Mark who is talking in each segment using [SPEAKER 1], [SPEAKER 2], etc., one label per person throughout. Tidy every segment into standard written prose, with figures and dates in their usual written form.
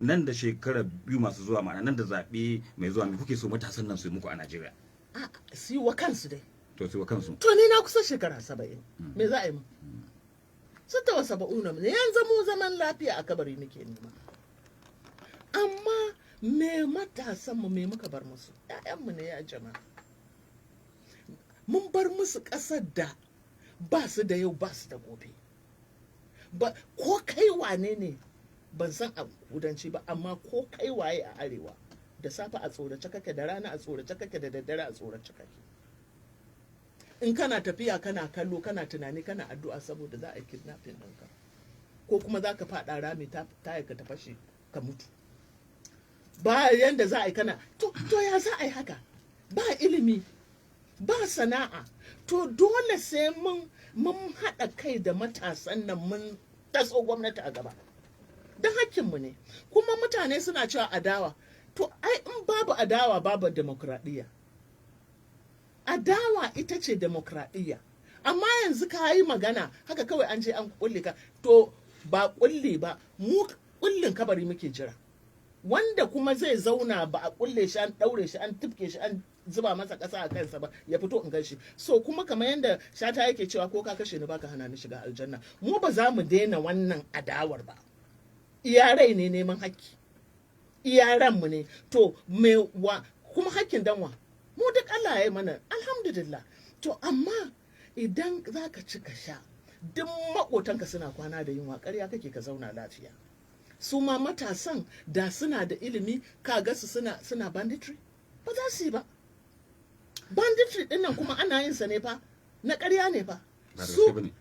[SPEAKER 1] Nan da shekara 2 masu zuwa, ma'ana nan da zaɓe mai zuwa, me kuke so matasan nan su yi muku a Najeriya?
[SPEAKER 2] A su yi wa kansu dai.
[SPEAKER 1] To, su yi wa kansu.
[SPEAKER 2] To, ni na kusa shekara 70, me za a yi mu? 76 ne yanzu. Mu zaman lafiya a kabari muke nema. Amma me matasan mu, me muka bar musu? Ƴaƴanmu ne, ya jama'a. Mun bar musu ƙasar da ba su da yau, ba su da gobe ba. Ko kai wane ne, ban san a kudanci ba, amma ko kai waye a arewa, da safe a tsorace kake, da rana a tsorace kake, da daddare a tsorace kake. In kana tafiya, kana kallo, kana tunani, kana addu'a, saboda za a yi kidnapping ɗinka, ko kuma za ka faɗa rami, ta ka ta fashe, ka mutu. Ba yanda za a yi kana to ya za a yi haka? Ba ilimi, ba sana'a. To, dole sai mun haɗa kai da matasan nan, mun taso gwamnati a gaba, don hakkinmu ne. Kuma mutane suna cewa adawa. To, ai in babu adawa, babu demokradiyya. Adawa ita ce demokradiyya. Amma yanzu ka yi magana haka kawai, an je an kulle ka. To, ba kulle ba, mu kullin kabari muke jira. Wanda kuma zai zauna ba a kulle shi, an daure shi, an tufke shi, an zuba masa ƙasa a kansa ba, ya fito in gan shi. So kuma kamar yadda Shata yake cewa, "Ko ka kashe ni, baka hana ni shiga aljanna." Mu ba za mu daina wannan adawar ba. Iya rai ne neman hakki, iya ranmu ne. To, me wa kuma hakkin danwa? Mu duk Allah ya yi mana, alhamdulillah. To, amma idan za ka ci ka sha, duk maƙotanka suna kwana da yunwa, ƙarya kake ka zauna lafiya. Su ma matasan da suna da ilimi, ka ga su suna banditry? Ba za su yi ba. Banditry din nan kuma ana yin sa ne fa, na ƙarya ne fa.
[SPEAKER 1] Ba da
[SPEAKER 2] su
[SPEAKER 1] gaske bane.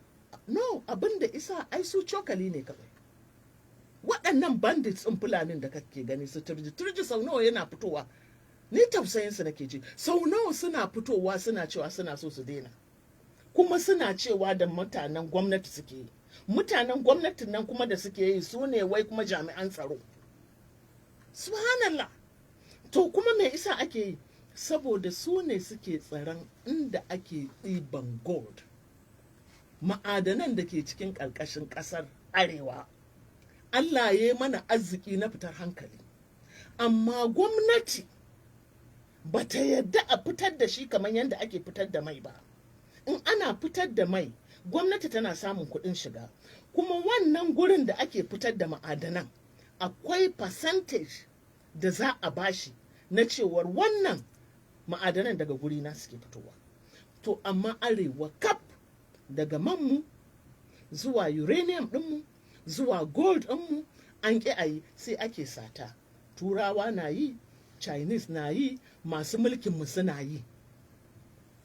[SPEAKER 2] No, abin da isa ai su cokali ne kawai. Waɗannan bandits ɗin Fulanin da kake gani, su Turji, Turji sau nawa yana fitowa, ni tausayin su nake ji. Sau nawa suna fitowa suna cewa suna so su daina, kuma suna cewa da mutanen gwamnati suke yi. Mutanen gwamnatin nan kuma da suke yi, su ne wai kuma jami'an tsaro. Subhanallah. To, kuma me isa ake yi? Saboda su ne suke tsaron inda ake ɗiban gold, ma'adanan da ke cikin ƙarƙashin ƙasar arewa. Allah ya yi mana arziki na fitar hankali, amma gwamnati ba ta yadda a fitar da shi kamar yadda ake fitar da mai ba. In ana fitar da mai, gwamnati tana samun kuɗin shiga. Kuma wannan gurin da ake fitar da ma'adanan, akwai percentage da za a bashi na cewar wannan ma'adanan daga guri na suke fitowa. To, amma arewa kaf, daga manmu zuwa uranium ɗinmu zuwa gold ɗinmu, an ƙi a yi, sai ake sata. Turawa na yi, Chinese na yi, masu mulkinmu suna yi,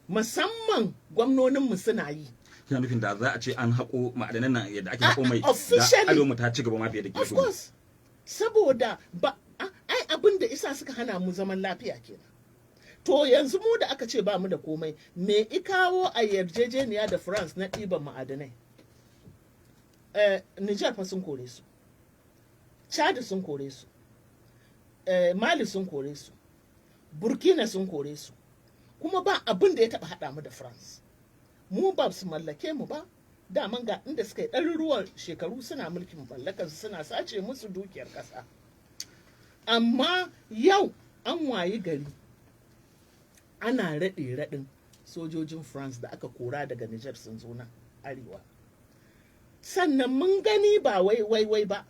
[SPEAKER 2] musamman gwamnoninmu suna yi.
[SPEAKER 1] Kina nufin da za a ce an haƙo ma'adanan nan yadda ake haƙo mai, da
[SPEAKER 2] Officially.
[SPEAKER 1] arewa mu ta ci gaba ma fiye da
[SPEAKER 2] Of course, saboda ba ai abin da isa suka hana mu zaman lafiya kenan. To, yanzu mu da aka ce ba mu da komai, me i kawo a yarjejeniya da France na ɗiban ma'adanai? Niger fa sun kore su, Chad sun kore su, Mali sun kore su, Burkina sun kore su. Kuma ba abin da ya taɓa haɗa mu da France. Mu ba su mallake mu ba. Daman ga inda suka yi ɗaruruwan shekaru suna mulkin mallakarsu, suna sace musu dukiyar ƙasa. Amma yau an wayi gari ana raɗe raɗin sojojin France da aka kora daga Niger sun zo nan arewa. Sannan mun gani, ba wai wai wai ba,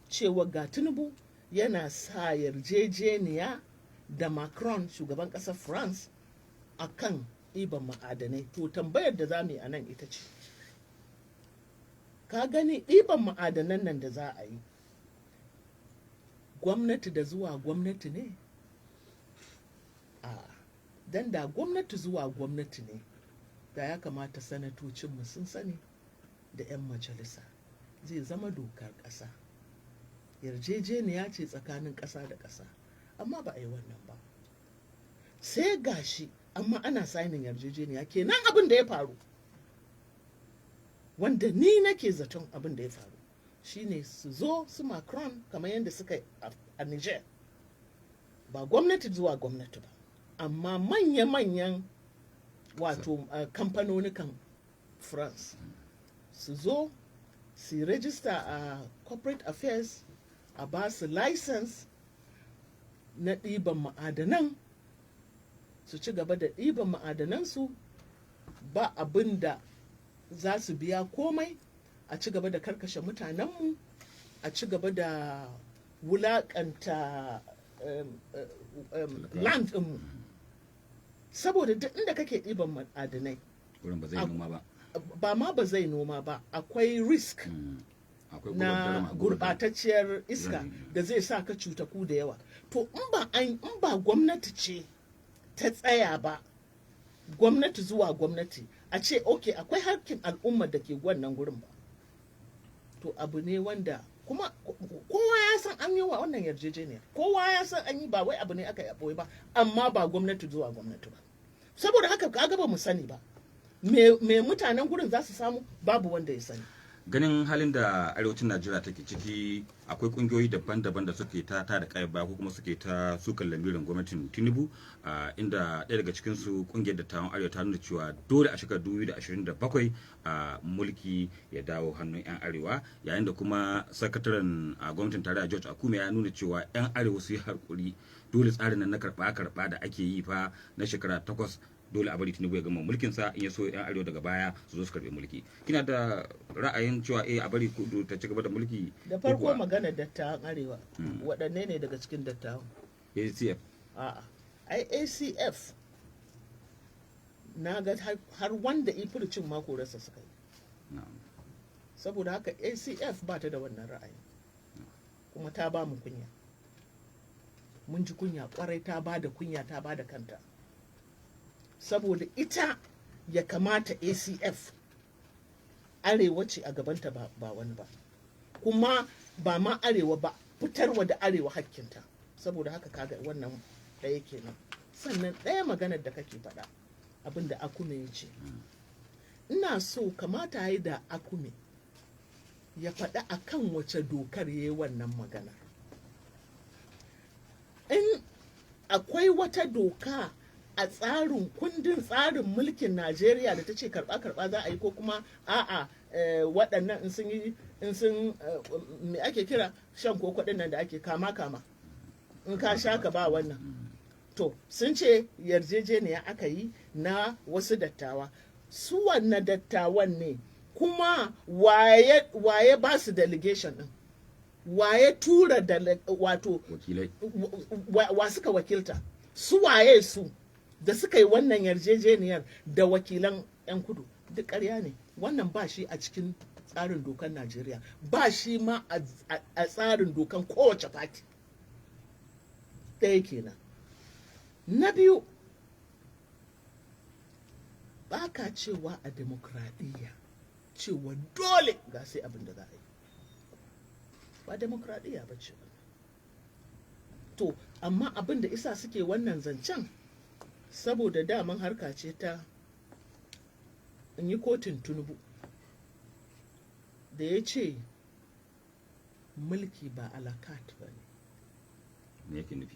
[SPEAKER 2] cewa ga Tinubu yana sa yarjejeniya da Macron, shugaban ƙasar France, akan ɗiban ma'adanai. To, tambayar da za mu yi a nan ita ce, ka gani, ɗiban ma'adanan nan da za a yi, gwamnati da zuwa gwamnati ne? A dan da gwamnati zuwa gwamnati ne, da ya kamata sanatocinmu sun sani da 'yan majalisa, zai zama dokar ƙasa, yarjejeniya ce tsakanin ƙasa da ƙasa. Amma ba a yi wannan ba, sai gashi amma ana signing yarjejeniya. Kenan abin da ya faru, wanda ni nake zaton abin da ya faru shine, su zo su Macron kamar yadda suka yi a Niger, ba gwamnati zuwa gwamnati ba, amma manya-manyan wato kamfanonikan France su zo su yi register a corporate affairs. A ba su license na ɗiban ma'adanan, su ci gaba da ɗiban ma'adanansu, ba abin da za su biya komai, a ci gaba da karkashe mutanenmu, a ci gaba da wulaƙanta land ɗinmu. Saboda duk inda kake ɗiban ma'adanai,
[SPEAKER 1] Wurin ba zai noma ba.
[SPEAKER 2] Ba ma ba zai noma ba, akwai risk
[SPEAKER 1] Akwai
[SPEAKER 2] na gurɓatacciyar iska da zai sa ka cutaku da yawa. To, in ba gwamnati ce ta tsaya ba, gwamnati zuwa gwamnati, a ce ok, akwai hakkin al'ummar da ke wannan gurin ba, to abu ne wanda kuma kowa ya san an yi wa wannan yarjejeniyar, kowa ya san an yi, ba wai abu ne aka yi a ɓoye ba, amma ba gwamnati zuwa gwamnati ba. Saboda haka kaga ba mu sani ba me mutanen gurin za su samu, babu wanda ya sani.
[SPEAKER 1] Ganin halin da arewacin Najeriya take ciki, akwai kungiyoyi daban-daban da suke ta da kai baya ko kuma suke ta sukan lamirin gwamnatin Tinubu, inda ɗaya daga cikin su, kungiyar dattawan Arewa, ta nuna cewa dole a shekarar 2027 a mulki ya dawo hannun 'yan Arewa, yayin da kuma sakataren gwamnatin tarayya George Akume ya nuna cewa 'yan Arewa su yi hakuri, dole tsarin nan na karɓa-karɓa da ake yi fa na shekara 8, dole a bari Tinubu ya gama mulkin sa, in ya so 'yan Arewa daga baya su zo su karbi mulki. Kina da ra'ayin cewa a bari kudu ta ci gaba da mulki?
[SPEAKER 2] Da farko, magana dattawan Arewa, waɗanne ne daga cikin dattawan?
[SPEAKER 1] ACF.
[SPEAKER 2] A'a, ai ACF na ga har wanda ifircin mako rasa suka yi. Saboda haka ACF ba ta da wannan ra'ayi, kuma ta ba mu kunya, mun ji kunya kwarai, ta ba da kunya, ta ba da kanta. Saboda ita ya kamata ACF, Arewa ce a gabanta, ba wani ba, kuma ba ma Arewa ba, fitarwa da Arewa hakkinta. Saboda haka kaga wannan ɗaya kenan. Sannan ɗaya maganar da kake faɗa, abin da Akume ya ce, ina so kamata yi da Akume ya faɗi akan wace dokar ya yi wannan maganar. In akwai wata doka a tsarin kundin tsarin mulkin Najeriya da ta ce karba-karba za a yi, ko kuma a'a, waɗannan in sun yi, in sun me ake kira shan koko ɗin nan da ake kama-kama, in ka sha ka ba wannan. To, sun ce yarjejeniya aka yi na wasu dattawa. Su wannan dattawan ne? Kuma waye ba su delegation din? Waye tura wato
[SPEAKER 1] wakilai?
[SPEAKER 2] Wa suka wakilta? Su waye su da suka yi wannan yarjejeniyar da wakilan 'yan kudu? Duk ƙarya ne wannan, ba shi a cikin tsarin dokan Najeriya, ba shi ma a tsarin dokan kowace fati. Ɗaya kenan. Na biyu, ba ka cewa a demokradiyya cewa dole ga sai abin da za a yi. Ba demokradiyya ba ce wannan. To, amma abin da isa suke wannan zancen, saboda daman harka ce ta in yi kotun Tinubu da ya ce mulki ba à la carte ba ne.
[SPEAKER 1] Me yake nufi?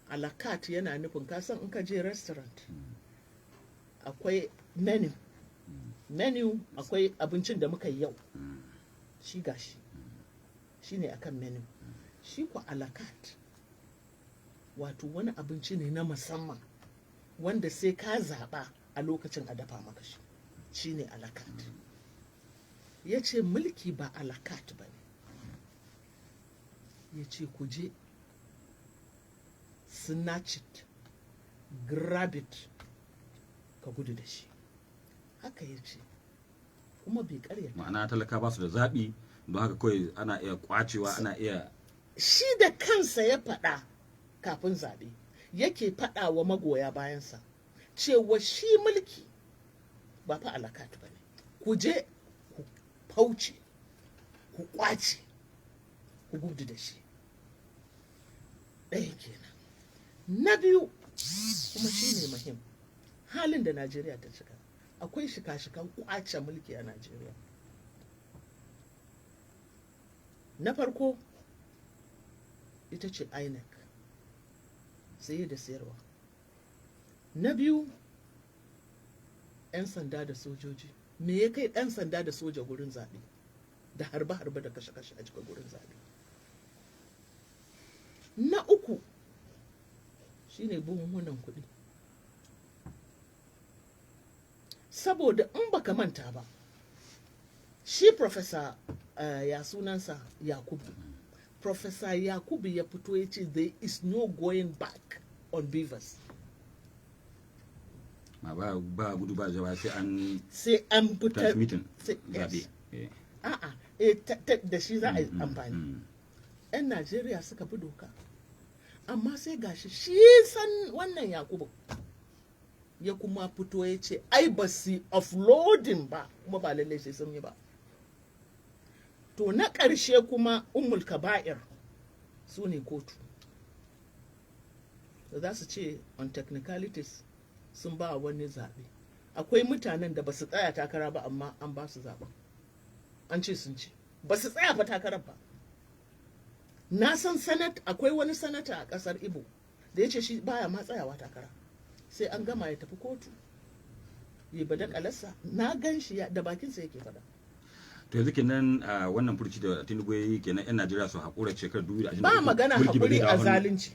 [SPEAKER 2] À la carte yana nufin, kasan in ka je restaurant akwai menu, menu akwai abincin da muka yi yau, shi gashi shi ne akan menu. Shi ku à la carte, wato wani abinci ne na musamman wanda sai ka zaɓa a lokacin a dafa maka shi, shi ne à la carte. Ya ce mulki ba à la carte ba ne. Ya ce ku je snatch it, grab it, ka gudu da shi. Haka ya ce, kuma bai karyata.
[SPEAKER 1] Ma'ana talaka ba su da zaɓi, don haka kawai ana iya kwacewa, ana iya
[SPEAKER 2] Shi da kansa ya faɗa kafin zaɓe, yake faɗa wa magoya bayansa cewa shi mulki ba fa à la carte ba ne, ku je ku fauce, ku kwace, ku gudu da shi. Ɗaya kenan. Na biyu kuma shi ne muhim, halin da Najeriya ta cika, akwai shika-shikan kwace mulki a Najeriya. Na farko ita ce INEC, saye da sayarwa. Na biyu, 'yan sanda da sojoji. Me ya kai ɗan sanda da soja gurin zaɓe, da harbe-harbe da kashe-kashe a cikin gurin zaɓe? Na uku shine buhunhunan kuɗi. Saboda in baka manta ba, shi Professor ya sunansa Yakubu. Professor Yakubu ya fito ya ce there is no going back on BVAS.
[SPEAKER 1] Ma ba ba gudu ba jawa sai an
[SPEAKER 2] Sai an fitar
[SPEAKER 1] transmitting zaɓe.
[SPEAKER 2] Yes. A'a, da shi za a yi amfani. 'Yan Najeriya suka bi doka. Amma sai gashi shi san wannan Yakubu ya kuma fito ya ce ai ba su offloading ba, kuma ba lallai sai sun yi ba. To na ƙarshe kuma, ummul kaba'ir, su ne kotu da za su ce on technicalities sun ba wani zaɓe. Akwai mutanen da ba su tsaya takara ba, amma an ba su zaɓen, an ce sun ci, ba su tsaya fa takarar ba. Na san sanat akwai wani sanata a ƙasar Ibo da ya ce shi baya ma tsayawa takara, sai an gama ya tafi kotu ya bada kalarsa. Na gan shi da bakinsa yake faɗa.
[SPEAKER 1] To yanzu kenan a wannan furuci da Tinubu ya yi kenan, yan Najeriya su haƙura shekarar 2023
[SPEAKER 2] Ba magana
[SPEAKER 1] mulki ba zai
[SPEAKER 2] haƙuri
[SPEAKER 1] dawo
[SPEAKER 2] a
[SPEAKER 1] hannu.
[SPEAKER 2] zalunci.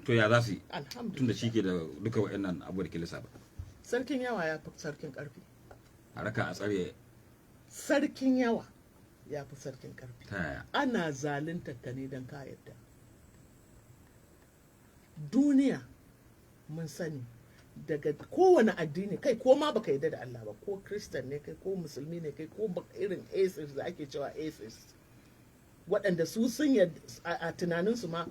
[SPEAKER 1] To ya za su yi,
[SPEAKER 2] Alhamdulillah.
[SPEAKER 1] tunda shi ke da duka wa'annan abubuwa da ke lissafa?
[SPEAKER 2] Sarkin yawa ya fi sarkin ƙarfi.
[SPEAKER 1] A raka a tsare.
[SPEAKER 2] Sarkin yawa ya fi sarkin ƙarfi.
[SPEAKER 1] Ta yaya?
[SPEAKER 2] Ana zaluntar ka ne don ka yarda. Duniya mun sani, daga kowane addini kai, ko ma baka yarda da Allah ba, ko Christian ne kai, ko musulmi ne kai, ko irin atheist da ake cewa atheist, waɗanda su sun yarda a tunaninsu ma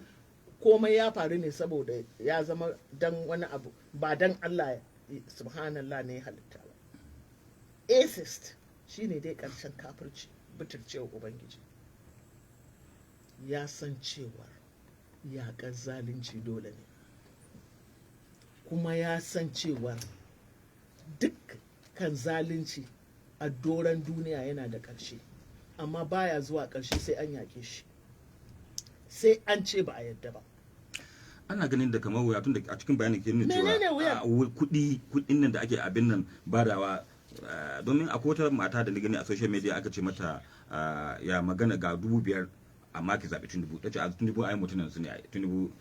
[SPEAKER 2] komai ya faru ne saboda ya zama dan wani abu, ba dan Allah subhanallah ne ya halitta ba. Atheist shine dai ƙarshen kafirci, butulcewa Ubangiji. Ya san cewar yaƙar zalunci dole ne, kuma ya san cewar dukkan zalunci a doron duniya yana da ƙarshe, amma baya zuwa ƙarshe sai an yaƙe shi, sai an ce ba a yadda ba.
[SPEAKER 1] Ana ganin da kamar wuya, tunda a cikin bayanin ke nuna cewa
[SPEAKER 2] Menene wuyar?
[SPEAKER 1] Kuɗi, kuɗin nan da ake abin nan badawa, domin akwai wata mata da na gani a social media, aka ce mata ya magana ga 5,000 amma ki zaɓi Tinubu, ta ce a Tinubu ai mutumin su ne, ai Tinubu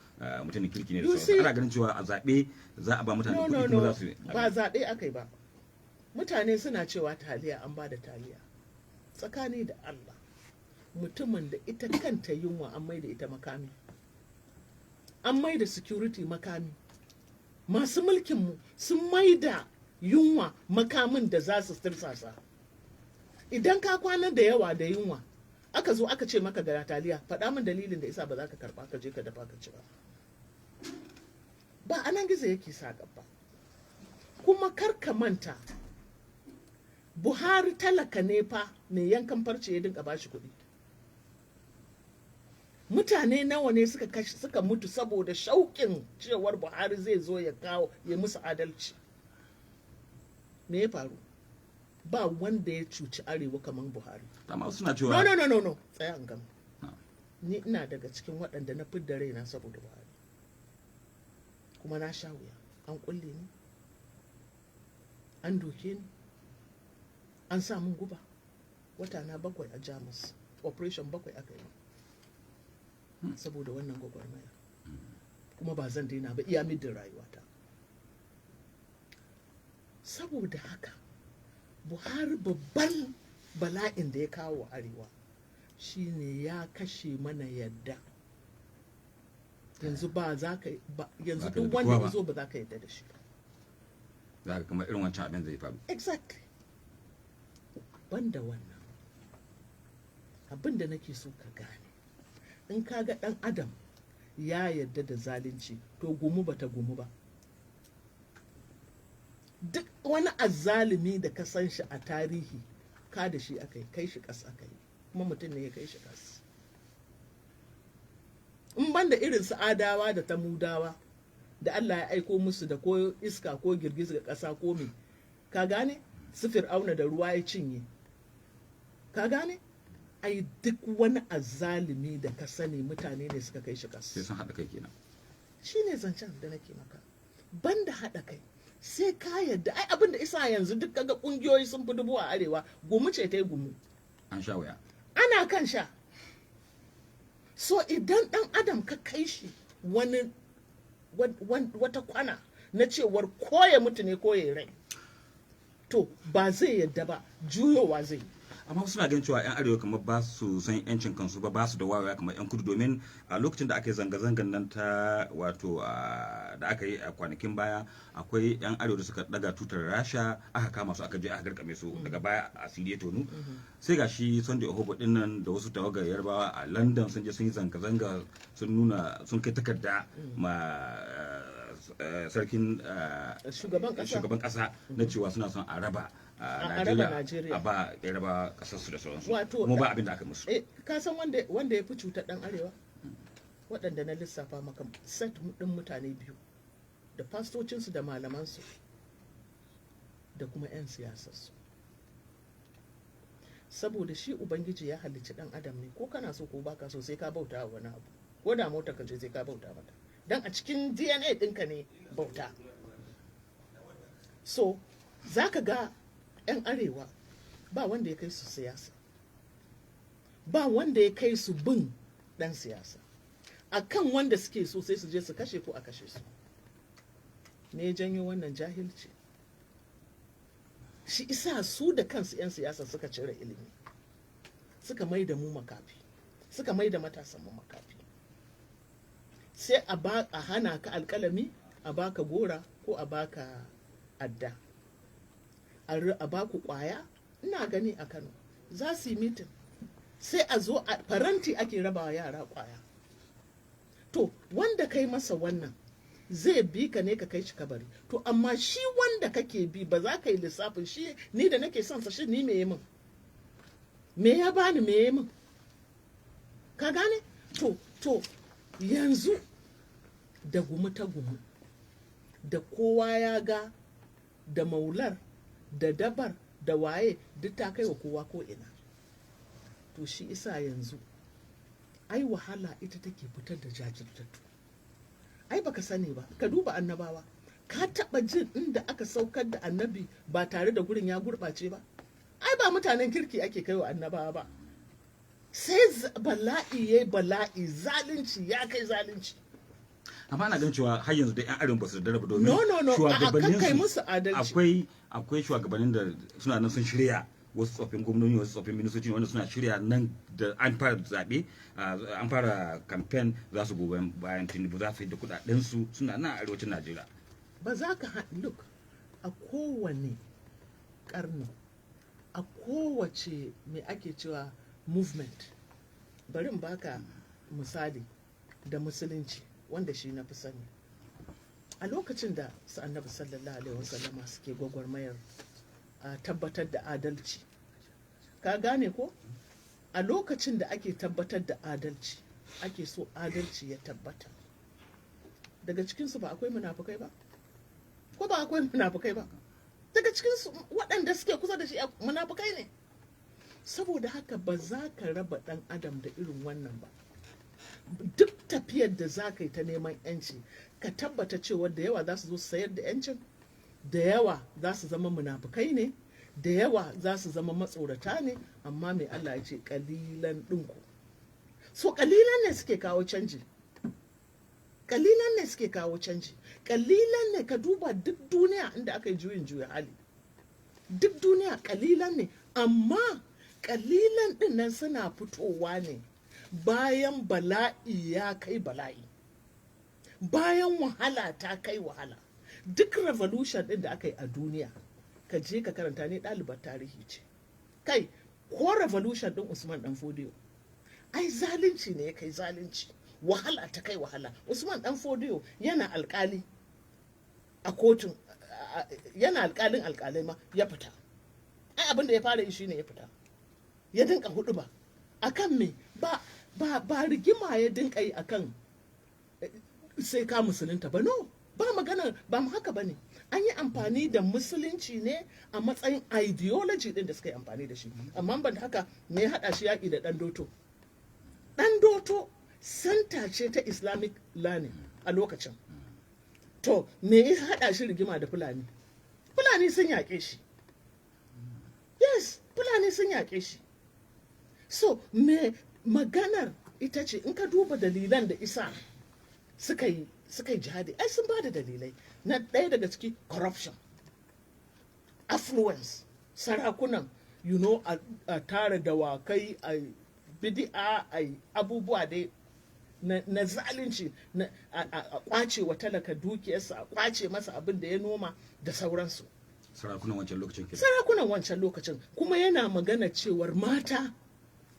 [SPEAKER 1] mutumin kirki ne da
[SPEAKER 2] You
[SPEAKER 1] sauransu.
[SPEAKER 2] see-
[SPEAKER 1] Ana ganin cewa a zaɓe za a ba mutane
[SPEAKER 2] No,
[SPEAKER 1] kuɗi
[SPEAKER 2] no,
[SPEAKER 1] kuma
[SPEAKER 2] no,
[SPEAKER 1] za su
[SPEAKER 2] ba zaɓe aka yi ba. Mutane suna cewa taliya, an ba da taliya. Tsakani da Allah, mutumin da ita kanta yunwa an mai da ita makami, an mai da security makami, masu mulkinmu sun mai da yunwa makamin da za su tirsasa. Idan ka kwana da yawa da yunwa, aka zo aka ce maka ga taliya, faɗa min dalilin da isa ba za ka karɓa ka je ka dafa ka ci ba. Ba anan gizo yake saƙa ba. Kuma kar ka manta, Buhari talaka ne fa mai yankan farce ya dinka bashi kuɗi. Mutane nawa ne suka kashe, suka mutu saboda shauƙin cewar Buhari zai zo ya kawo ya musu adalci? Me ya faru? Ba wanda ya cuci Arewa kamar Buhari.
[SPEAKER 1] Amma wasu suna cewa
[SPEAKER 2] No, no, no, no, no, tsaya in gama.
[SPEAKER 1] Ah.
[SPEAKER 2] Ni ina daga cikin waɗanda na fidda raina saboda Buhari, kuma na sha wuya. An kulle ni, an doke ni, an sa min guba, wata na 7 a Jamus, operation 7 aka yi min saboda wannan gwagwarmaya, kuma ba zan daina ba iya middin rayuwata. Saboda haka Buhari, babban bala'in da ya kawo wa Arewa shine ya kashe mana yadda. Yanzu ba za ka ba, yanzu
[SPEAKER 1] Ba ka
[SPEAKER 2] duk
[SPEAKER 1] yadda
[SPEAKER 2] wanda
[SPEAKER 1] kowa
[SPEAKER 2] ya
[SPEAKER 1] ba.
[SPEAKER 2] zo ba za ka yadda da shi ba.
[SPEAKER 1] Za ka kamar irin wancan abin zai faru.
[SPEAKER 2] Exactly. Banda wannan, abin da nake so ka gane, in ka ga ɗan adam ya yarda da zalunci, to gumu ba ta gumu ba. Duk wani azzalumi da ka san shi a tarihi, ka da shi aka yi, kai shi ƙas aka yi, kuma mutum ne ya kai shi ƙas. In banda irin su Adawa da Tamudawa da Allah ya aiko musu da ko iska ko girgizar ƙasa ko me, ka gane, su Fir'auna da ruwa ya cinye, ka gane ai, duk wani azzalumi da ka sani mutane ne suka kai shi
[SPEAKER 1] Sai
[SPEAKER 2] ƙas.
[SPEAKER 1] sun haɗa kai kenan.
[SPEAKER 2] Shi ne zancen da nake maka. Banda haɗa kai, sai ka yadda. Ai abin da isa yanzu duk kaga ƙungiyoyi sun fi 1000 a Arewa, gumu ce ta yi gumu.
[SPEAKER 1] An sha wuya.
[SPEAKER 2] Ana kan sha. So idan ɗan adam ka kai shi wani wata kwana na cewar ko ya mutu ne ko ya rai, to ba zai yadda ba, juyowa zai yi.
[SPEAKER 1] Amma wasu na ganin cewa 'yan arewa kamar ba su san yancin kansu ba, ba su da wayewa kamar 'yan kudu, domin a lokacin da aka yi zanga-zangan nan ta wato da aka yi a kwanakin baya, akwai 'yan arewa da suka daga tutar Rasha, aka kama su, aka je aka garkame su, daga baya asiri ya tonu. Sai ga shi Sunday Igboho din nan da wasu tawagar Yarbawa a London sun je sun yi zanga-zanga, sun nuna sun kai takarda ma sarkin
[SPEAKER 2] shugaban kasa.
[SPEAKER 1] Shugaban kasa, na cewa suna son a raba
[SPEAKER 2] A raba
[SPEAKER 1] Najeriya,
[SPEAKER 2] Najeriya.
[SPEAKER 1] a ba Yaraba kasar su da sauransu.
[SPEAKER 2] Wato,
[SPEAKER 1] kuma ba abin da aka musu.
[SPEAKER 2] Ka san wanda ya fi cutar ɗan arewa, waɗanda na lissafa maka, set ɗin mutane biyu, da fastocinsu da malamansu da kuma 'yan siyasarsu. Saboda shi Ubangiji ya halicci ɗan adam ne, ko kana so ko baka so, sai ka bauta wa wani abu, ko da mota ka ce sai ka bauta mata, don a cikin DNA ɗinka ne bauta. So za ka ga 'yan arewa ba wanda ya kai su siyasa, ba wanda ya kai su bin ɗan siyasa. A kan wanda suke so sai su je su kashe ko a kashe su. Me ya janyo wannan? Jahilci. Shi isa su da kansu 'yan siyasa suka cire ilimi, suka mai da mu makafi, suka mai da matasan mu makafi. Sai a ba a hana ka alkalami, a baka gora ko a baka adda, a baku kwaya. Ina gani a Kano za su yi meeting, sai a zo a faranti ake rabawa yara kwaya. To wanda kai masa wannan zai bi ka ne ka kai shi kabari. To amma shi wanda kake bi, ba za ka yi lissafin shi, ni da nake son sa, shi ni me min, me ya bani, me ya min, ka gane? To yanzu da gumu ta gumu da kowa ya ga da maular da dabar da waye duk ta kai wa kowa ko ina. To shi isa yanzu ai wahala ita take fitar da jajirtattu. Ai baka sani ba, ka duba annabawa. Ka taba jin inda aka saukar da annabi ba tare da gurin ya gurɓace ba? Ai ba mutanen kirki ake kai wa annabawa ba, sai bala'i yayi bala'i, zalunci ya kai zalunci.
[SPEAKER 1] Amma ana ganin cewa har yanzu da 'yan arewa ba su da ba, domin
[SPEAKER 2] No, no, no. A'a,
[SPEAKER 1] shugabannin
[SPEAKER 2] kakkai
[SPEAKER 1] su
[SPEAKER 2] musu adalci.
[SPEAKER 1] Akwai shugabannin da suna nan sun shirya, wasu tsoffin gwamnoni, wasu tsoffin ministoci, wanda suna shirya nan da an fara zaɓe, an fara campaign, za su goyi bayan Tinubu, za su yi da kuɗaɗen su, suna nan a arewacin Najeriya.
[SPEAKER 2] Ba za ka look, a kowane karni, a kowace, mai ake cewa, movement. Bari in baka misali da musulunci, wanda shi na fi sani. A lokacin da su Annabi sallallahu alaihi wasallama suke gwagwarmayar a tabbatar da adalci, ka gane ko, a lokacin da ake tabbatar da adalci, ake so adalci ya tabbata, daga cikinsu ba akwai munafukai ba? Ko ba akwai munafukai ba daga cikinsu? Waɗanda suke kusa da shi munafukai ne. Saboda haka ba za ka raba ɗan adam da irin wannan ba. Duk tafiyar da za ka yi ta neman yanci, ka tabbata cewa da yawa za su zo su sayar da yancin, da yawa za su zama munafukai ne, da yawa za su zama matsorata ne. Amma mai Allah ya ce? Kalilan ɗinku. So kalilan ne suke kawo canji, kalilan ne suke kawo canji, kalilan ne. Ka duba duk duniya inda aka yi juyin juya hali, duk duniya kalilan ne. Amma kalilan din nan suna fitowa ne bayan bala'i ya kai bala'i, bayan wahala ta kai wahala. Duk revolution din da aka yi a duniya, ka je ka karanta, ne ɗalibar tarihi ce. Kai, ko revolution din Usman Dan Fodiyo, ai zalunci ne ya kai zalunci, wahala ta kai wahala. Usman Dan Fodiyo yana alkali a kotun, yana alkalin alkalai ma, ya fita. Ai abin da ya fara yi shine ya fita ya dinka hudu ba akan me ba ba rigima ya dinka yi akan sai ka musulunta ba. No, ba magana ba mu haka bane. An yi amfani da musulunci ne a matsayin ideology din da suka yi amfani da shi. Amma ban da haka, me ya hada shi yaƙi da Dan Doto? Dan Doto center ce ta Islamic learning a lokacin. To me ya hada shi rigima da Fulani? Fulani sun yaƙe shi. Yes, Fulani sun yaƙe shi. So me maganar Ita ce in ka duba dalilan da isa suka yi jihadi, ai sun ba da dalilai. Na ɗaya daga ciki, corruption, affluence, sarakunan a tara dawakai, a bidi'a, a abubuwa dai na zalunci, a kwace wa talaka dukiyarsa, a kwace masa abin da ya noma da sauransu.
[SPEAKER 1] Sarakunan wancan lokacin kenan.
[SPEAKER 2] Sarakunan wancan lokacin. Kuma yana magana cewar mata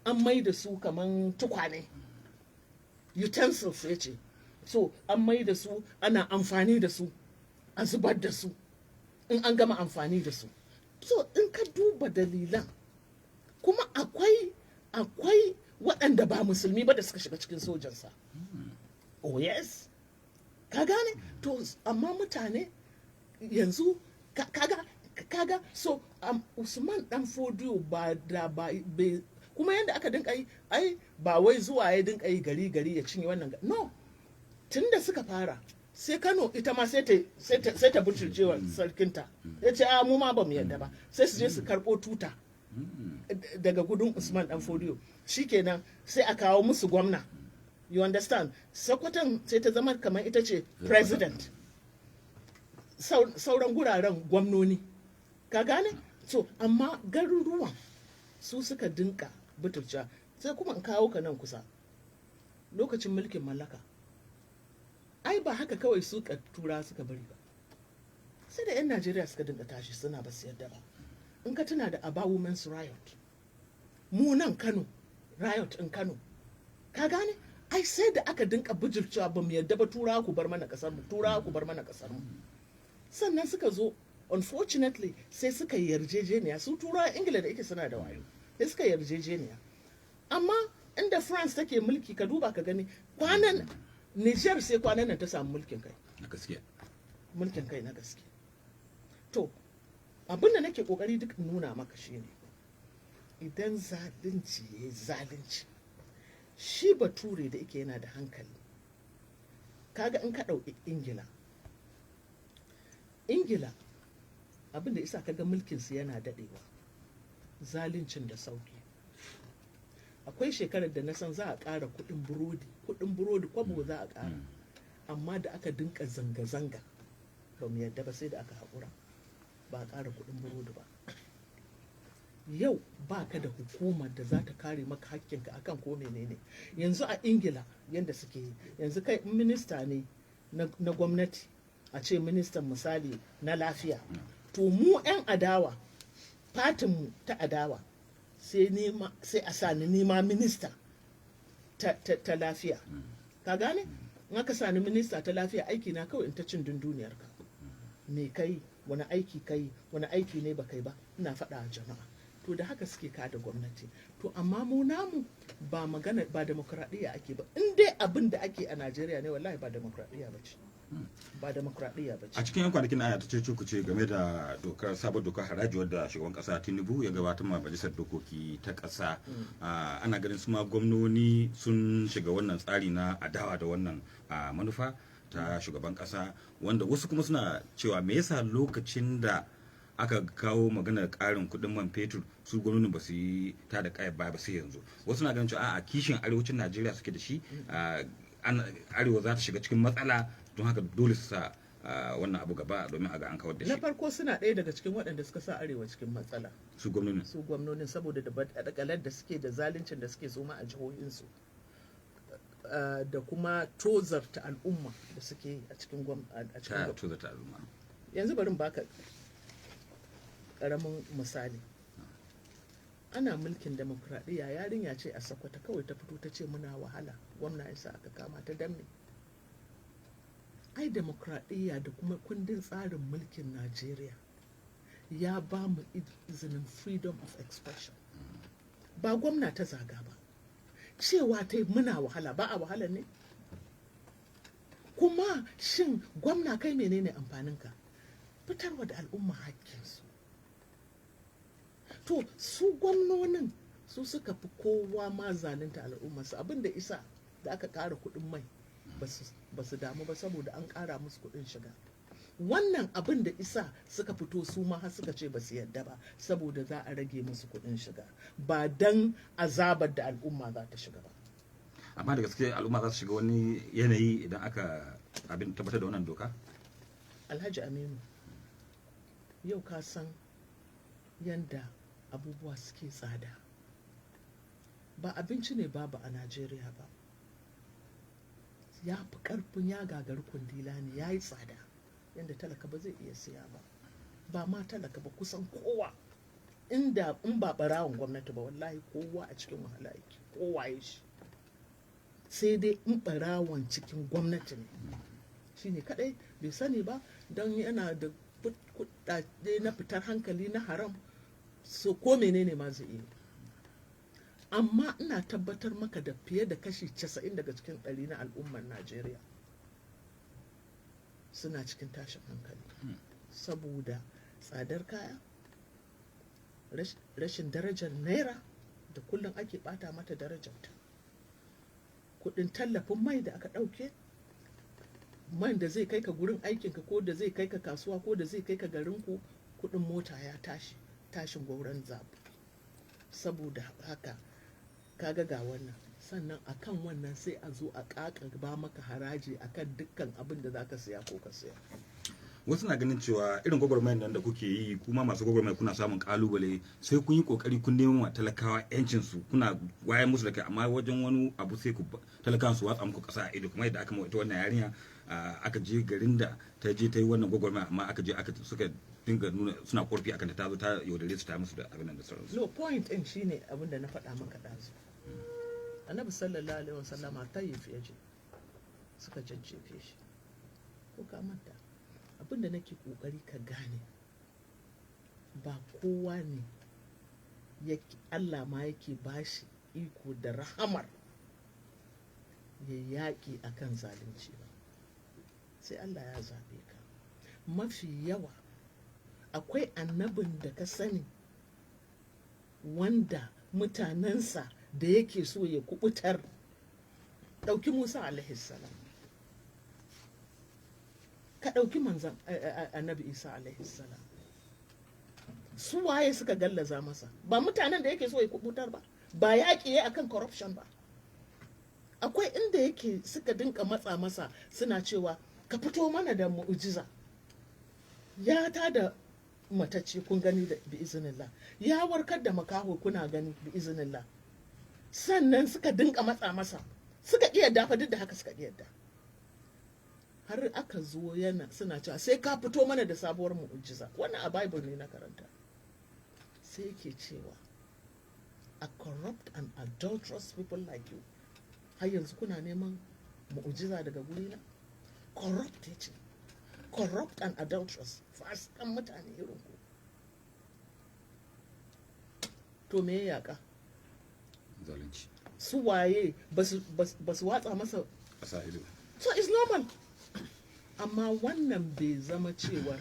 [SPEAKER 2] an mai da su kaman tukwane, utensils ya ce. So an mai da su ana amfani da su, a zubar da su in an gama amfani da su. So in ka duba dalilan, kuma akwai waɗanda ba musulmi ba da suka shiga cikin sojansa. Oh yes, ka gane? To amma mutane yanzu kaga so Usman Dan Fodiyo ba da ba bai, kuma yanda aka dinka yi, ai ba wai zuwa ya dinka yi gari gari ya cinye wannan no. Tunda suka fara, sai Kano ita ma sai ta butulce wa sarkinta, ya ce a mu ma ba mu yadda ba. Sai su je su karɓo tuta daga gudun Usman Dan Fodiyo. Shikenan, sai a kawo musu gwamna, you understand? Sokoton sai ta zama kamar ita ce president, sauran guraren gwamnoni, ka gane? So amma garuruwan su suka dinka butulca. Sai kuma in kawo ka nan kusa, lokacin mulkin mallaka, ai ba haka kawai su tura suka bari ba, sai da 'yan Najeriya suka dinka tashi suna ba su yadda ba. In ka tuna da Aba Women's Riot, mu nan Kano, riot in Kano, ka gane? Ai sai da aka dinka bijircewa, ba mu yadda ba, turawa ku bar mana kasar mu, turawa ku bar mana kasar mu. Sannan suka zo, unfortunately, sai suka yi yarjejeniya, su turawa Ingila da yake suna da wayo, sai suka yarjejeniya. Amma inda France take mulki, ka duba ka gani, kwanan Niger, sai kwanan nan ta samu mulkin kai.
[SPEAKER 1] Na gaskiya.
[SPEAKER 2] Mulkin kai na gaske. To abin da nake kokari duk in nuna maka shine, idan zalunci ya yi zalunci, shi bature da yake yana da hankali, kaga in ka ɗauki Ingila, Ingila abin da isa kaga mulkinsu yana daɗewa, zaluncin da sauki. Akwai shekarar da na san za a ƙara kuɗin burodi, kuɗin burodi kwabo za a ƙara, amma da aka dinka zanga-zanga ba mu yadda ba, sai da aka haƙura, ba a ƙara kuɗin burodi ba. Yau ba ka da hukumar da za ta kare maka hakkinka akan ko menene. Yanzu a Ingila yadda suke yi yanzu, kai in minista ne na gwamnati, a ce ministan misali na lafiya, to mu 'yan adawa, fatinmu ta adawa, sai nema, sai a sa ni nima minista ta lafiya, ka gane? In aka sa ni minista ta lafiya, aiki na kawai in ta cin dunduniyarka. Me kai? Wani aiki kai? Wani aiki ne ba kai ba? Ina faɗa a jama'a. To da haka suke kada gwamnati. To amma mu namu ba magana ba demokradiyya ake ba. In dai abin da ake a Najeriya ne, wallahi ba demokradiyya ba ce, ba demokradiyya ba ce.
[SPEAKER 1] A cikin yan kwanakin aya ta ce ce game da dokar, sabon dokar haraji wadda shugaban kasa Tinubu ya gabatar ma majalisar dokoki ta kasa. Ana ganin su ma gwamnoni sun shiga wannan tsari na adawa da wannan manufa ta shugaban kasa, wanda wasu kuma suna cewa me yasa lokacin da aka kawo maganar karin kudin man fetur su gwamnonin ba su yi ta da kayan baya ba sai yanzu? Wasu na ganin cewa a'a, kishin arewacin Najeriya suke da shi, arewa za ta shiga cikin matsala, don haka dole su sa wannan abu gaba domin a ga an kawar da
[SPEAKER 2] Na
[SPEAKER 1] shi.
[SPEAKER 2] farko, suna ɗaya daga cikin waɗanda suka sa arewa cikin matsala.
[SPEAKER 1] Su gwamnonin?
[SPEAKER 2] Su gwamnonin, saboda da badakalar da suke da zaluncin da suke soma a jihohinsu, da kuma tozarta al'umma da suke yi a cikin
[SPEAKER 1] Ta tozarta al'umma?
[SPEAKER 2] Yanzu bari in baka karamin misali. Ana mulkin demokradiyya, yarinya ce a Sakwata kawai ta fito ta ce muna wahala, gwamna ya sa aka kama ta. Danne ai demokradiyya da kuma kundin tsarin mulkin Najeriya ya ba mu izinin freedom of expression. Ba gwamna ta zaga ba, cewa ta yi muna wahala. Ba a wahala ne? Kuma shin gwamna kai menene amfaninka? Fitarwa da al'umma hakkinsu. To su gwamnonin su suka fi kowa ma zalunta al'ummarsu. Abin da isa da aka ƙara kuɗin mai ba su damu ba, saboda an ƙara musu kuɗin shiga. Wannan abin da isa suka fito su ma har suka ce ba su yadda ba, saboda za a rage musu kuɗin shiga, ba dan azabar da al'umma za ta shiga ba.
[SPEAKER 1] Amma da gaske al'umma za su shiga wani yanayi idan aka abin tabbatar da wannan doka?
[SPEAKER 2] Alhaji Aminu, yau ka san yanda abubuwa suke tsada. Ba abinci ne babu a Najeriya ba, ya fi karfin, ya gagari kundila ne, ya yi tsada yanda talaka ba zai iya siya ba. Ba ma talaka ba, kusan kowa, inda in ba barawon gwamnati ba, wallahi kowa a cikin wahala yake, kowa ya shi, sai dai in barawon cikin gwamnati ne, shi ne kadai bai sani ba, don yana da kudade na fitar hankali na haram, so ko menene ma zai iya. Amma ina tabbatar maka da fiye da kashi 90 daga cikin 100 na al'ummar Najeriya suna cikin tashin hankali saboda tsadar kaya, rashin darajar naira da kullum ake bata mata darajarta, kudin tallafin mai da aka ɗauke, man da zai kai ka gurin aikinka ko da zai kai ka kasuwa ko da zai kai ka garinku, kudin mota ya tashi tashin gwauron zabu. Saboda haka kaga ga wannan, sannan akan wannan sai a zo a ba maka haraji akan dukkan abin da zaka siya ko ka siya.
[SPEAKER 1] Wasu na ganin cewa irin gwagwarmayar nan da kuke yi, kuma masu gwagwarmaya, kuna samun kalubale, sai kun yi kokari kun nemo wa talakawa yancin su, kuna wayar musu da kai, amma wajen wani abu sai ku talakawan su watsa muku kasa a ido, kuma yadda aka ma ita wannan yarinya, aka je garin da ta je ta yi wannan gwagwarmaya, amma aka je aka suka dinga nuna suna korafi akan ta zo ta yaudare su, ta musu da abin nan da sauransu.
[SPEAKER 2] No, point din shine abin da na faɗa maka ɗazu. Annabi sallallahu alaihi wasallama Taif ya je, suka jajjefe shi, ko ka manta? Abin da nake kokari ka gane, ba kowa ne yake Allah ma yake bashi iko da rahamar ya yaƙi akan zalunci ba, sai Allah ya zaɓe ka. Mafi yawa akwai annabin da ka sani wanda mutanensa da yake so ya kubutar? Ɗauki Musa alaihi salam, ka ɗauki manzan Annabi Isa alaihi salam. Su waye suka gallaza masa? Ba mutanen da yake so ya kubutar ba? Ba yaƙi ya akan corruption ba? Akwai inda yake suka dinka matsa masa, suna cewa ka fito mana da mu'ujiza. Ya ta da matacce, kun gani da bi iznillah, ya warkar da makaho, kuna gani bi iznillah. Sannan suka dinka matsa masa, suka iya dafa, duk da haka suka iya da har aka zo yana suna cewa sai ka fito mana da sabuwar mu'ujiza. Wannan a Bible ne na karanta. Sai yake cewa, "A corrupt and adulterous people like you, har yanzu kuna neman mu'ujiza daga gurina?" Corrupt, ya ce, corrupt and adulterous, fasikan mutane irin ku. To me ya yaka?
[SPEAKER 1] Zalunci.
[SPEAKER 2] Su waye ba su watsa masa
[SPEAKER 1] ƙasa ido?
[SPEAKER 2] So it's normal, amma wannan bai zama cewar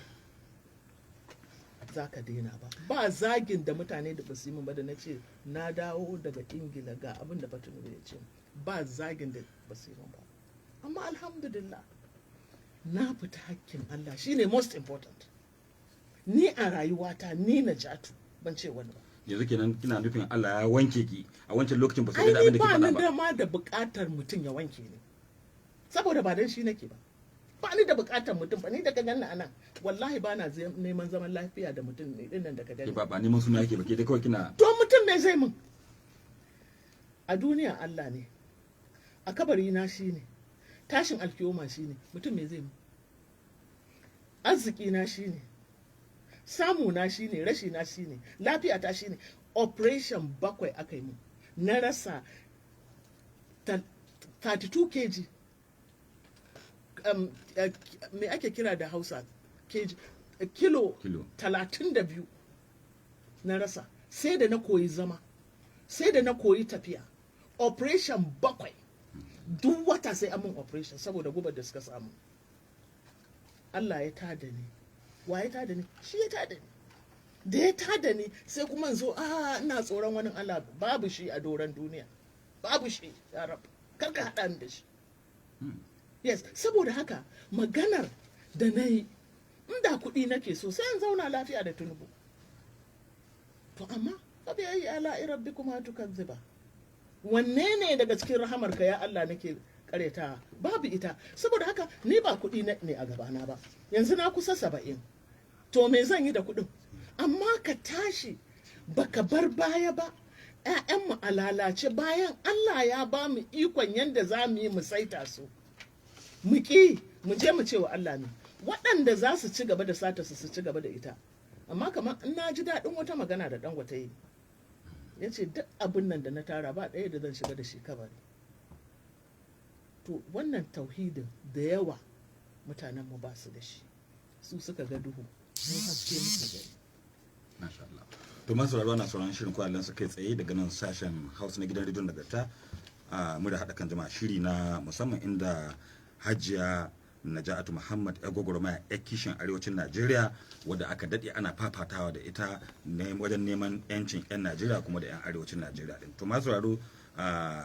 [SPEAKER 2] za ka daina ba. Ba zagin da mutane da basu yi min ba da na ce na dawo daga Ingila, ga abin da Tinubu ya ce, ba zagin da basu yi min ba. Amma alhamdulillah, na fita hakkin Allah, shine most important. Ni a rayuwata, ni na jatu, ban ce wani ba.
[SPEAKER 1] Yanzu kenan kina nufin Allah ya wanke ki a wancan lokacin, ba sai
[SPEAKER 2] Ai
[SPEAKER 1] da abin
[SPEAKER 2] ni
[SPEAKER 1] da ke
[SPEAKER 2] ba ni
[SPEAKER 1] faɗa ba?
[SPEAKER 2] da ma da buƙatar mutum ya wanke ni, saboda ba dan shi nake ba. Ba ni da buƙatar mutum ba. Ni da ka ganni anan, wallahi ba na neman zaman lafiya da mutum ne dinnan da ka
[SPEAKER 1] Ke
[SPEAKER 2] gani.
[SPEAKER 1] ba neman suna yake ba, ke dai kawai kina
[SPEAKER 2] To mutum me zai mun a duniya? Allah ne a kabari na, shi ne tashin alkiyoma, shi ne mutum me zai mun? Arziki na shi ne, samu na shi ne, rashi na shi ne, lafiya ta shi ne. Operation bakwai aka yi mun, na rasa 32 kg. Me ake kira da Hausa kg? Kilo.
[SPEAKER 1] Kilo.
[SPEAKER 2] 32 na rasa. Sai da na koyi zama, sai da na koyi tafiya. Operation bakwai, duk wata sai an mun operation saboda gubar da suka samu. Allah ya tada ni. Wa ya tada ni? Shi ya tada ni. Da ya tada ni, sai kuma in zo a ina tsoron wani Allah? Babu shi a doron duniya, babu shi. Ya rab, kar ka haɗa ni da shi. Yes, saboda haka maganar da na yi, inda kuɗi nake so, sai in zauna lafiya da Tinubu. To amma fa bi ayyi ala'i rabbikuma tukazziba. Wanne ne daga cikin rahamarka, ya Allah, nake karyatawa? Babu ita. Saboda haka ni ba kuɗi ne a gabana ba. Yanzu na kusa 70, to me zan yi da kuɗin? Amma ka tashi baka bar baya ba, 'ya'yanmu a lalace, bayan Allah ya ba mu ikon yadda za mu yi mu saita su, mu ƙi mu je mu ce wa Allah ne. Waɗanda za su ci gaba da sata su, su ci gaba da ita. Amma kamar in na ji daɗin wata magana da Dangote yi, ya ce duk abin nan da na tara ba ɗaya da zan shiga da shi kabari. To wannan tauhidin da yawa mutanenmu ba su da shi. Su suka ga duhu, mu haske muka gani.
[SPEAKER 1] Masha Allah. To masu sauraro, na sauran shirin kwallon su kai tsaye daga nan sashen Hausa na gidan rediyon Nagarta a mu da haɗa kan jama'a, shiri na musamman inda Hajiya Naja'atu Muhammad, ya gwagwarmaya, ya kishin arewacin Najeriya, wadda aka daɗe ana fafatawa da ita wajen neman 'yancin 'yan Najeriya kuma da 'yan arewacin Najeriya din. To masu sauraro,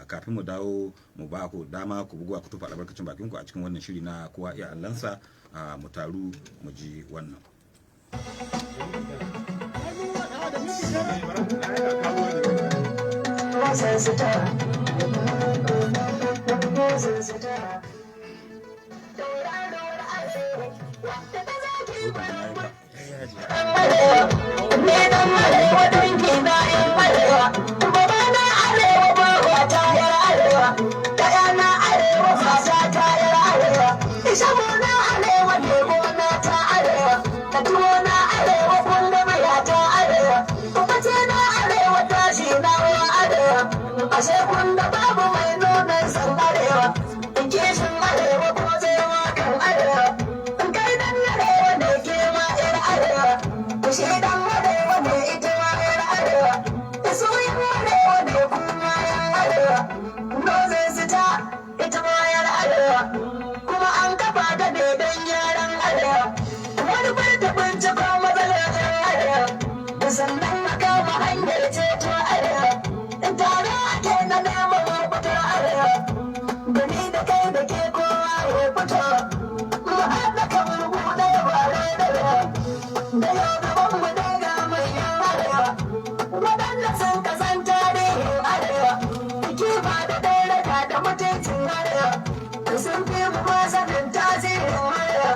[SPEAKER 1] kafin mu dawo mu ba ku dama ku bugu ku tufa albarkacin bakin ku a cikin wannan shiri na kowa iya Allansa, mu taru mu ji wannan.
[SPEAKER 2] Ai, mun waɗawa da 9.
[SPEAKER 3] Moses ta. Tauraruwar arewa, wadda ta zaki Ni dan arewa, dangi na yan arewa, baba na arewa, baba ta yar arewa, kaya na arewa, fasa ta yar arewa, ishamu na arewa, lemo na ta arewa, tuwo na arewa, kunduma ta arewa, kubace na arewa, tashi na wa arewa, ashe kun da babu mai nuna san arewa, kishin arewa ko zai kan arewa, kai dan arewa ne, ke ma yar arewa, shi dan arewa ne, ita ma yar arewa, su yan arewa ne, kuma yan arewa. Northern Star ita ma yar arewa, kuma an kafa ta ne don yaran arewa, wani bar ta binciko matsalar yan arewa, sannan a kama hanyar ceto arewa. Tare ake na neman mafitar arewa, da ni da kai da ke, kowa ya fito, mu haɗa kan mu ɗaya ba da da yau gaban mu dai ga manyan arewa, waɗanda sun kasan tarihin arewa, kima da daraja da mutuncin arewa, sun fi mu ma sanin tasirin arewa.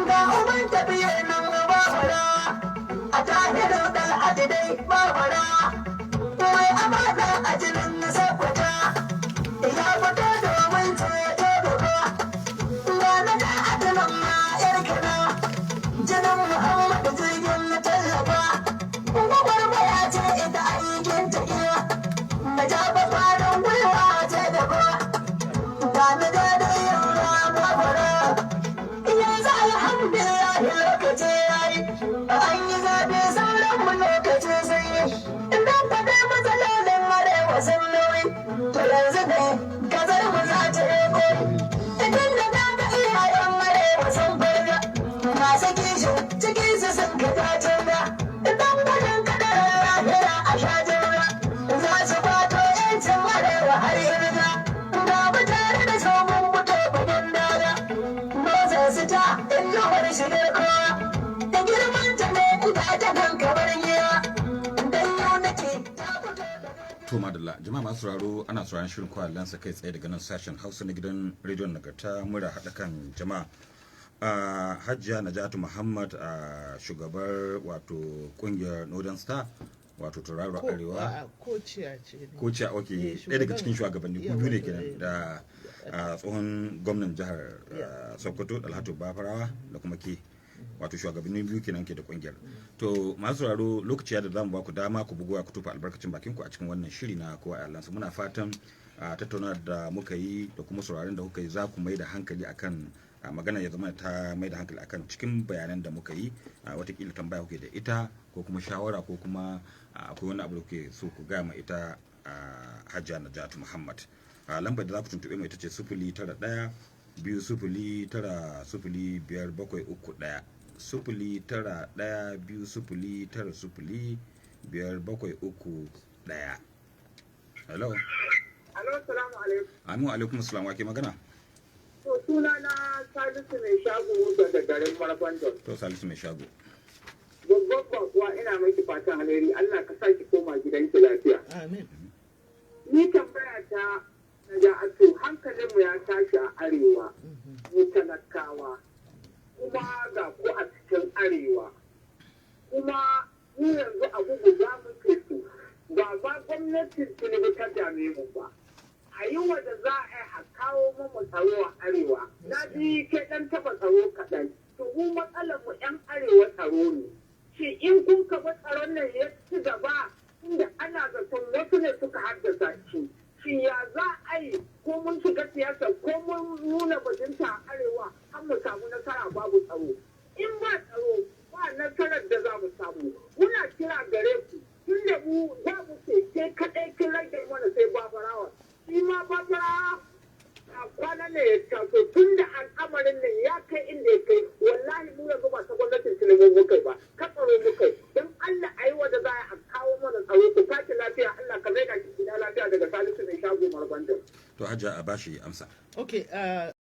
[SPEAKER 3] Ga uban tafiyar nan, babara a tahiru dan adidai, babara mai amana a jinin sakwata, ya fito domin ceto gaba. Ga na da adalan ma yar kana jinin Muhammadu, jirgin na tallafa, gwagwarmaya ce ita aikin ta iya na jaba, farin gwiwa ce gaba. Ga na da da yara babara, yanzu alhamdulillah lokaci yayi, an yi zaɓe, sauran mu lokaci sun yi. Idan ka kai matsalolin arewa sun nauyi, to yanzu ne kazar mu za ta yi koyi. Idan da na ga iyayen arewa sun farga, masu kishin cikin su sun ka tacin ga idan gudun kadarar lahira a sha jira, za su kwato yancin arewa har yarda. Ga mu tare da su, mun fito bakin daga. Northern Star inuwar shigar kowa, da girman ta ne ita ta kan kamar giwa, dan yau nake ta fito daga
[SPEAKER 1] To madalla, jama'a masu sauraro, ana sauraron shirin kwalansa kai tsaye daga nan sashen Hausa na gidan rediyon Nagarta mura haɗa kan jama'a. Hajiya Najatu Muhammad, a shugabar wato kungiyar Northern Star, wato tauraro
[SPEAKER 2] Ko
[SPEAKER 1] arewa.
[SPEAKER 2] A'a, ko ciya ce ne.
[SPEAKER 1] Ko ce, ok.
[SPEAKER 2] Eh,
[SPEAKER 1] Ɗaya daga cikin
[SPEAKER 2] shugaban
[SPEAKER 1] shugabanni ku biyu ne
[SPEAKER 2] yawa,
[SPEAKER 1] kenan da tsohon gwamnan jihar Sokoto Dalhatu Bafarawa da kuma ke, wato shugabanni biyu kenan ke da kungiyar. To masu sauraro, lokaci ya da zamu ba ku dama ku bugu ku tufa albarkacin bakin ku a cikin wannan shiri na kowa a. Muna fatan a tattauna da muka yi da kuma sauraron da kuka yi za ku mai da hankali akan magana, ya zama ta mai da hankali akan cikin bayanan da muka yi. Watakila tambaya kuke da ita, ko kuma shawara, ko kuma akwai wani abu da kuke so ku gaya ma ita Hajiya Najatu Muhammad. Lambar da za ku tuntuɓe mu ita ce 0912090571, 0912090571. Hello.
[SPEAKER 4] Alo, salamu alaikum.
[SPEAKER 1] Amin, alaikum salam. Wa ke magana?
[SPEAKER 4] To suna na Salisu mai shago daga garin Marafan Jos.
[SPEAKER 1] To Salisu mai shago.
[SPEAKER 4] Babban bakuwa, ina miki fatan alheri. Allah ka sa ki koma gidanki lafiya.
[SPEAKER 2] Amin.
[SPEAKER 4] Ni tambaya ta da hankalinmu ya tashi a arewa, mu talakawa, kuma ga ku a cikin arewa. Kuma mu yanzu abu guda muke so, ba ma gwamnatin Tinubu ta dame mu ba. A yi wanda za a yi a kawo mu tsaro a arewa. Na ji ke ɗan taɓa tsaro kaɗan. To mu matsalar mu 'yan arewa tsaro ne. Shi in kun kaba tsaron nan ya ci gaba, inda ana zaton wasu ne suka haddasa shi. Shi ya za a yi, ko mun shiga siyasa ko mun nuna bajinta a arewa, har mu samu nasara babu tsaro? In ba tsaro, ba nasarar da za mu samu. Muna kira gare ku, tun da mu za mu ce ke kaɗai kin rage mana, sai Babarawa. Shi ma Babarawa a kwana ne ya taso, tun da al'amarin nan ya kai inda ya kai. Wallahi mu yanzu ba ta gwamnatin Tinubu muka yi ba, ta tsaro muka yi. Don Allah a yi wanda za a kawo mana tsaro. Ku tashi lafiya, Allah ka maida ki gida lafiya. Daga Salisu mai shago Margwandon.
[SPEAKER 1] To Hajja, a bashi amsa.
[SPEAKER 2] Okay.